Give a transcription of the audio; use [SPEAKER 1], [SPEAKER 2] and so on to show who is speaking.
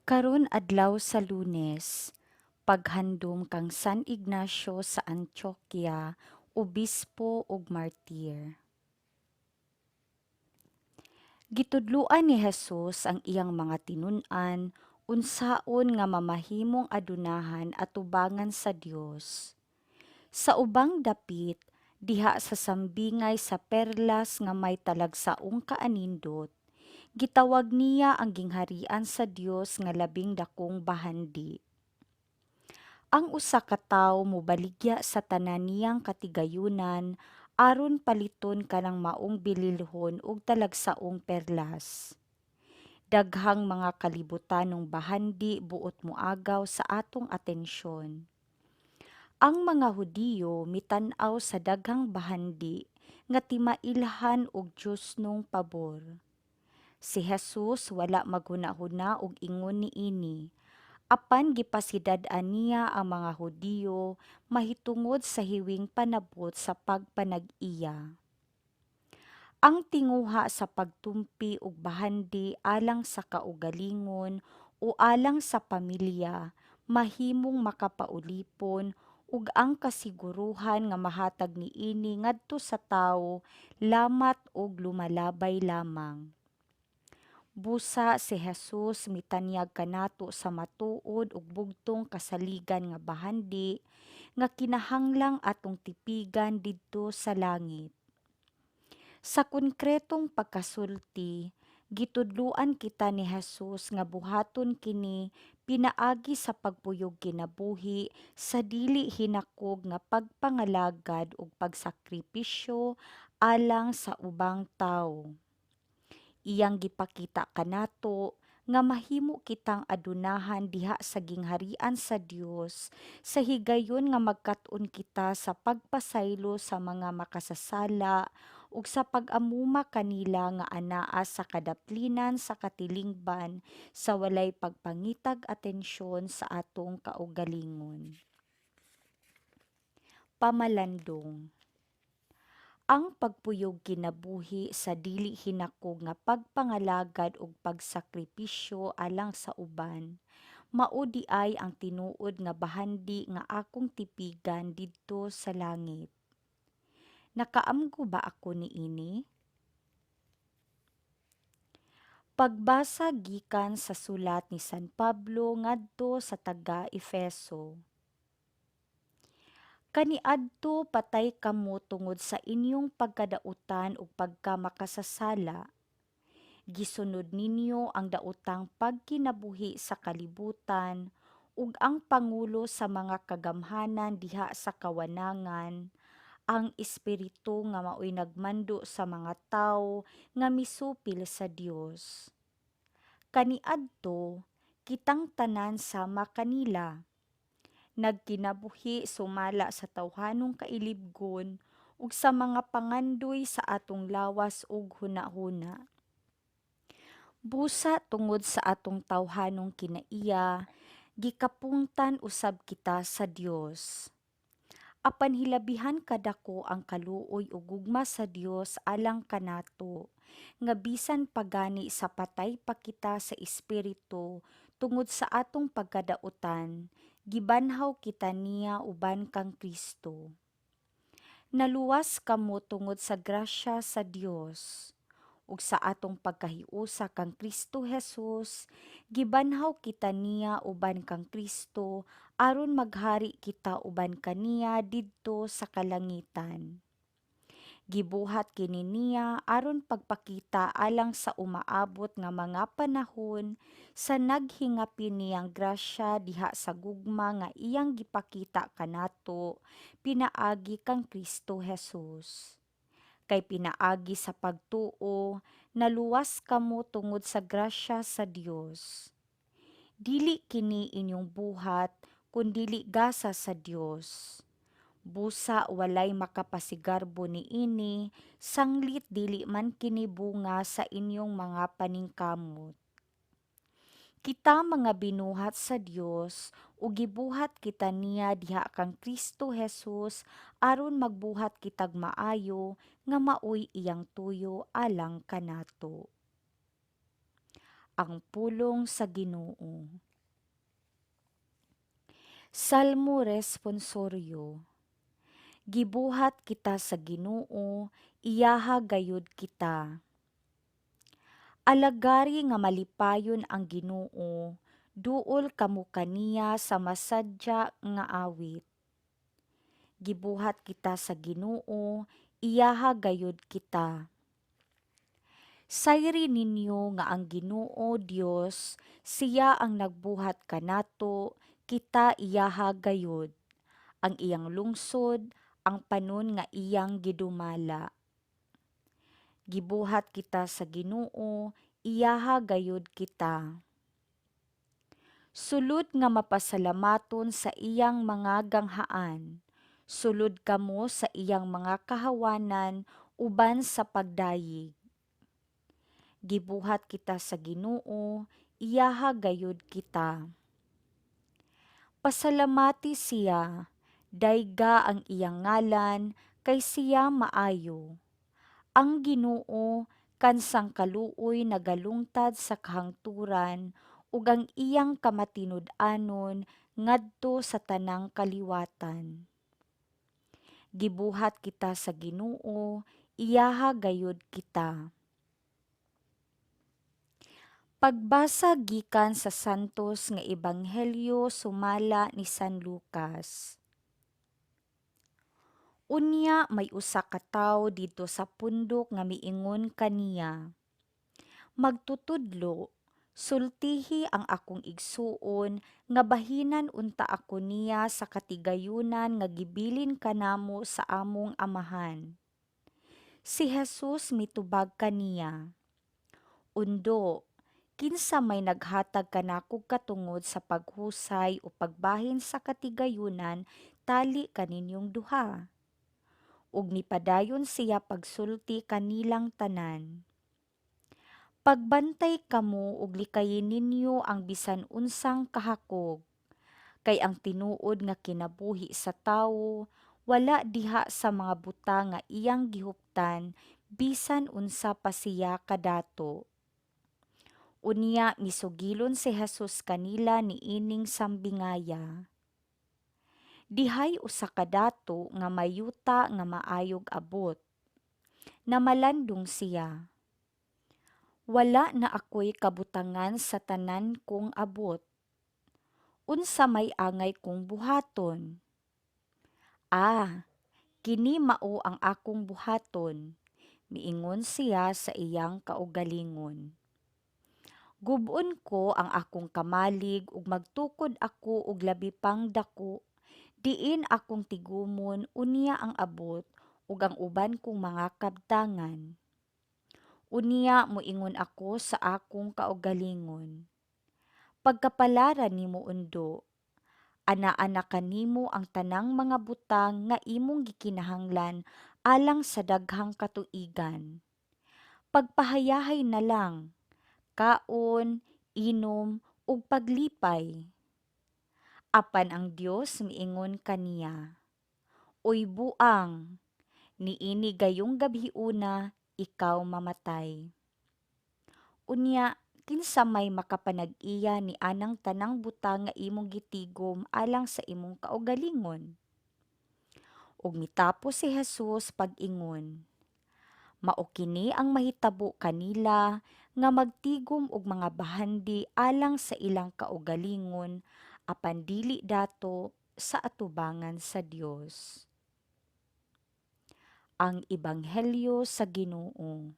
[SPEAKER 1] Karon adlaw sa Lunes, paghandom kang San Ignacio sa Antioquia, obispo ug martir. Gitudloan ni Jesus ang iyang mga tinun-an unsaon nga mamahimong adunahan atubangan sa Dios. Sa ubang dapit, diha sa sambingay sa perlas nga may talagsaong kaanindot, gitawag niya ang gingharian sa Dios nga labing dakong bahandi. Ang usa ka tawo mobaligya sa tanan niyang katigayunan aron paliton kanang maong bililhon og talagsaong perlas. Daghang mga kalibutanong bahandi buot moagaw sa atong atensyon. Ang mga Hudiyo mitan-aw sa daghang bahandi nga timailhan og Diyosnong pabor. Si Jesus wala maghunahuna og ingon niini, apan gipasidad-an niya ang mga Hudiyo mahitungod sa hiwing panabot sa pagpanag-iya. Ang tinguha sa pagtumpi og bahandi alang sa kaugalingon o alang sa pamilya mahimong makapaulipon ug ang kasiguruhan nga mahatag niini ngadto sa tawo lamat ug lumalabay lamang. Busa si Jesus mitanyag kanato sa matuod ug bugtong kasaligan nga bahandi nga kinahanglang atong tipigan didto sa langit. Sa konkretong pagkasulti, gitudloan kita ni Jesus nga buhaton kini pinaagi sa pagpuyog kinabuhi sa dili hinakog nga pagpangalagad ug pagsakripisyo alang sa ubang tawo. Iyang gipakita kanato nga mahimo kitang adunahan diha sa gingharian sa Dios sa higayon nga magkat-on kita sa pagpasaylo sa mga makasasala ug sa pag-amuma kanila nga anaa sa kadaplinan sa katilingban sa walay pagpangitag atensyon sa atong kaugalingon. Pamalandong. Ang pagpuyog kinabuhi sa dili hinakog nga pagpangalagad ug pagsakripisyo alang sa uban, mao diay ang tinuod nga bahandi nga akong tipigan didto sa langit. Nakaamgo ba ako niini? Pagbasa gikan sa sulat ni San Pablo ngadto sa taga-Efeso. Kaniadto patay kamo tungod sa inyong pagkadautan ug pagkamakasasala. Gisunod ninyo ang daotang pagkinabuhi sa kalibutan ug ang pangulo sa mga kagamhanan diha sa kawanangan, ang espiritu nga maoy nagmando sa mga tawo nga misupil sa Dios. Kaniadto kitang tanan sama kanila nagkinabuhi sumala sa tawhanong kailibgon ug sa mga pangandoy sa atong lawas ug hunahuna. Busa tungod sa atong tawhanong kinaiya, gikapungtan usab kita sa Dios. Apan hilabihan kadako ang kaluoy ug gugma sa Dios alang kanato, nga bisan pa gani sa patay pa kita sa espiritu tungod sa atong pagkadautan, gibanhaw kita niya uban kang Kristo. Naluwas kamo tungod sa grasya sa Dios. Ug sa atong pagkahiusa kang Kristo Jesus, gibanhaw kita niya uban kang Kristo aron maghari kita uban kaniya didto sa kalangitan. Gibuhat kini niya aron pagpakita alang sa umaabot nga mga panahon sa naghingapin niyang grasya diha sa gugma nga iyang gipakita kanato pinaagi kang Kristo Jesus. Kay pinaagi sa pagtuo, naluwas kamo tungod sa grasya sa Dios. Dili kini inyong buhat, kundili gasa sa Dios. Busa walay makapasigarbo niini, sanglit dili man kini bunga sa inyong mga paningkamot. Kita mga binuhat sa Dios ug gibuhat kita niya diha kang Kristo Jesus aron magbuhat kitag maayo nga maoy iyang tuyo alang kanato. Ang pulong sa Ginoo. Salmo Responsoryo. Gibuhat kita sa Ginoo, iyaha gayud kita. Alagari nga malipayon ang Ginoo, duol kamo kaniya sa masadya nga awit. Gibuhat kita sa Ginoo, iyaha gayud kita. Sayri ninyo nga ang Ginoo Dios, siya ang nagbuhat kanato, kita iyaha gayud. Ang iyang lungsod, ang panon nga iyang gidumala. Gibuhat kita sa Ginoo, iyaha gayud kita. Sulod nga mapasalamaton sa iyang mga ganghaan. Sulod kamo sa iyang mga kahawanan uban sa pagdayeg. Gibuhat kita sa Ginoo, iyaha gayud kita. Pasalamati siya, dayga ang iyang ngalan, kay siya maayo. Ang Ginoo kansang kaluoy nagalungtad sa kahangturan ug ang iyang kamatinud-anon ngadto sa tanang kaliwatan. Gibuhat kita sa Ginoo, iyaha gayud kita. Pagbasa gikan sa Santos nga Ebanghelyo sumala ni San Lucas. Unya may usa ka tawo didto sa pundok nga miingon kaniya, "Magtutudlo, sultihi ang akong igsuon nga bahinan unta ako niya sa katigayunan nga gibilin kanamo sa among amahan." Si Jesus mitubag kaniya, "Undo, kinsa may naghatag kanakog katungod sa paghusay o pagbahin sa katigayunan tali kaninyong duha?" Ug mipadayon siya pagsulti kanilang tanan, "Pagbantay kamo ug likayi ninyo ang bisan unsang kahakog, kay ang tinuod nga kinabuhi sa tawo wala diha sa mga butang nga iyang gihuptan bisan unsa pa siya kadato." Unya misugilon si Jesus kanila niining sambingaya, "Dihay usa ka dato nga may yuta nga maayog abot. Namalandong siya, 'Wala na ako'y kabutangan sa tanan kong abot. Unsa may angay kong buhaton? Ah, kini mao ang akong buhaton,' miingon siya sa iyang kaugalingon. 'Gub-on ko ang akong kamalig ug magtukod ako og labi pang dako, diin akong tigumon unya ang abot ug ang uban kong mga kabtangan. Unya moingon ako sa akong kaugalingon, Pagkapalaran nimo, undo, anaa na kanimo ang tanang mga butang nga imong gikinahanglan alang sa daghang katuigan. Pagpahayahay na lang, kaon, inom, ug paglipay.' Apan ang Dios miingon kaniya, 'Uy buang, niini gayong gabhiona ikaw mamatay. Unya kinsa may makapanag-iya ni anang tanang butang nga imong gitigom alang sa imong kaugalingon?' Ug mitapos si Jesus pag-ingon, "Mao kini ang mahitabo kanila nga magtigom og mga bahandi alang sa ilang kaugalingon apan dili dato sa atubangan sa Dios." Ang Ebanghelyo sa Ginoo.